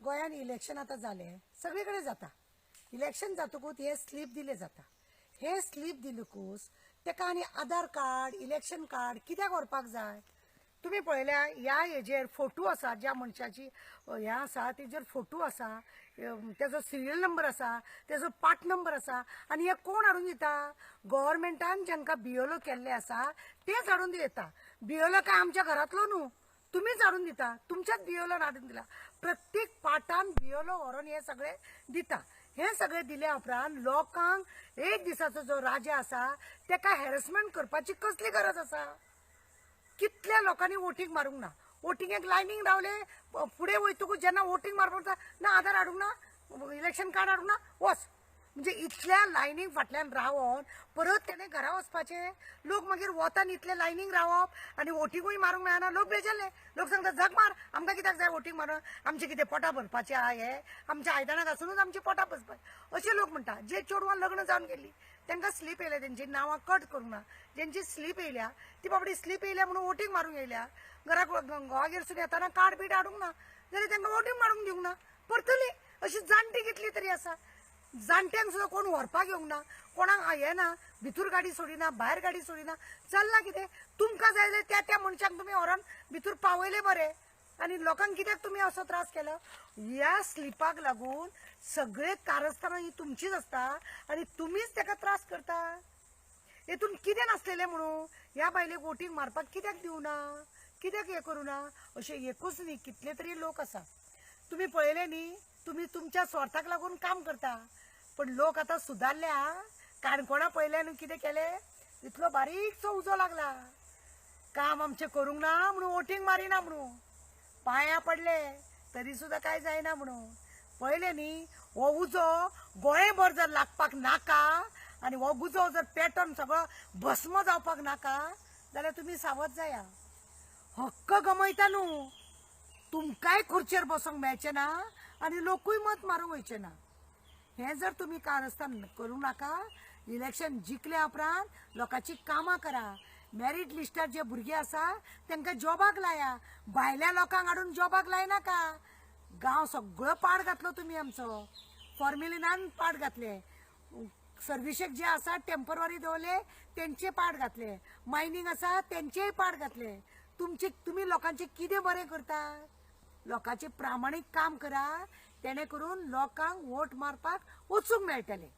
गोंयान इलेक्शन आतां जालें, सगळे कडेन जाता. इलेक्शन जातकूच हे स्लीप दिले जाता. हे स्लीप दिलकूच तेका आनी आधार कार्ड, इलेक्शन कार्ड कित्याक व्हरपाक जाय? तुमी पळयल्या, ह्या हेजेर फोटो आसा, ज्या मनशाची हें आसा तेजेर फोटो आसा, तेजो सिरियल नंबर आसा, तेजो पार्ट नंबर आसा. आनी हे कोण हाडून दिता? गव्हर्मेंटान जांकां बियोलो केल्ले आसा तेच हाडून दिता. बियोलो काय आमच्या घरांतलो न्हू, तुमीच हाडून दिता, तुमच्याच बियोलोन हाडून दिला. प्रत्येक पाटान बियोलो व्हरोन हे सगळे दिता. हे सगळे दिल्या उपरांत लोकांक एक दिसाचो जो राजा आसा तेका हॅरसमेंट करपाची कसली गरज आसा? कितल्या लोकांनी वोटींग मारूंक ना, वोटिंगेक लायनींग रावले, फुडें वयतकूच जेन्ना वोटींग मारपाक ना, आधार हाडूंक ना, इलेक्शन कार्ड हाडूंक ना, वच. म्हणजे इतल्या लायनींग फाटल्यान रावोन परत तेणें घरा वचपाचें. लोक मागीर वतान इतले लायनींग रावप आनी वोटिंगूय मारूंक मेळना. लोक बेजारले. लोक सांगता, झक मार, आमकां कित्याक जाय वोटींग मारून? आमचें कितें पोटां भरपाचें आहा? हे आमच्या आयदनां घासूनच आमची पोटां बसपाचें, अशें लोक म्हणटा. जे चेडवां लग्न जावन गेल्ली तांकां स्लीप येयल्या, तेंची नांवां कट करूंक ना. जेंची स्लीप येयल्या ती बाबडी स्लीप येयल्या म्हणून वोटींग मारूंक येयल्या. घराक घोवागेरसून येताना कार्ड बीड हाडूंक ना जाल्यार तांकां वोटींग मारूंक दिवंक ना. परतली अशी जाणटी कितली तरी आसा. जाणट्यांक सुद्दां कोण व्हरपाक येवंक ना, कोणाक हें ना, भितूर गाडी सोडिना, भायर गाडी सोडिना. चल्लां कितें? तुमकां जाय जाल्यार त्या त्या मनशाक तुमी व्हरोन भितूर पावयले बरें, आनी लोकांक कित्याक तुमी असो त्रास केलो? ह्या स्लिपाक लागून सगळे कारस्थानां ही तुमचीच आसता आनी तुमीच तेका त्रास करता. हेतून कितें नासलेलें म्हणून ह्या बायलेक वोटींग मारपाक कित्याक दिवना, कित्याक हें करूं ना? अशें एकूच न्ही, कितले तरी लोक आसा. तुमी पळयले न्ही, तुमी तुमच्या स्वार्थाक लागून काम करता, पण लोक आतां सुदारल्या. काणकोणा पळयल्या न्हू कितें केलें? इतलो बारीकसो उजो लागला, काम आमचें करूंक ना म्हणून वोटींग मारिना म्हणून पांया पडले तरी सुद्दां कांय जायना म्हणून. पळयलें न्ही, हो उजो गोंयभर जर लागपाक नाका आनी हो उजो जर पेटोन सगळो भस्म जावपाक नाका जाल्यार तुमी सावध जाया. हक्क गमयता न्हू, तुमकांय खुर्चेर बसूंक मेळचें ना आनी लोकूय मत मारूंक वयचे ना. हें जर तुमी कारस्थान करूं नाका. इलेक्शन जिखल्या उपरांत लोकांची कामां करा. मेरीट लिस्टार जे भुरगे आसा तांकां जॉबाक लाया, भायल्या लोकांक हाडून जॉबाक लायनाका. गांव सगळो पाड घातलो तुमी आमचो, फॉर्मेलिनान पाड घातले, सर्विसेक जे आसा टेम्पररी दवरले तेंचे पाड घातले, मायनींग आसा तेंचेय पाड घातले. तुमचे तुमी लोकांचे कितें बरें करता? लोकांचें प्रामाणीक काम करा, तेणे करून लोकांक वोट मारपाक वचूंक मेळटलें.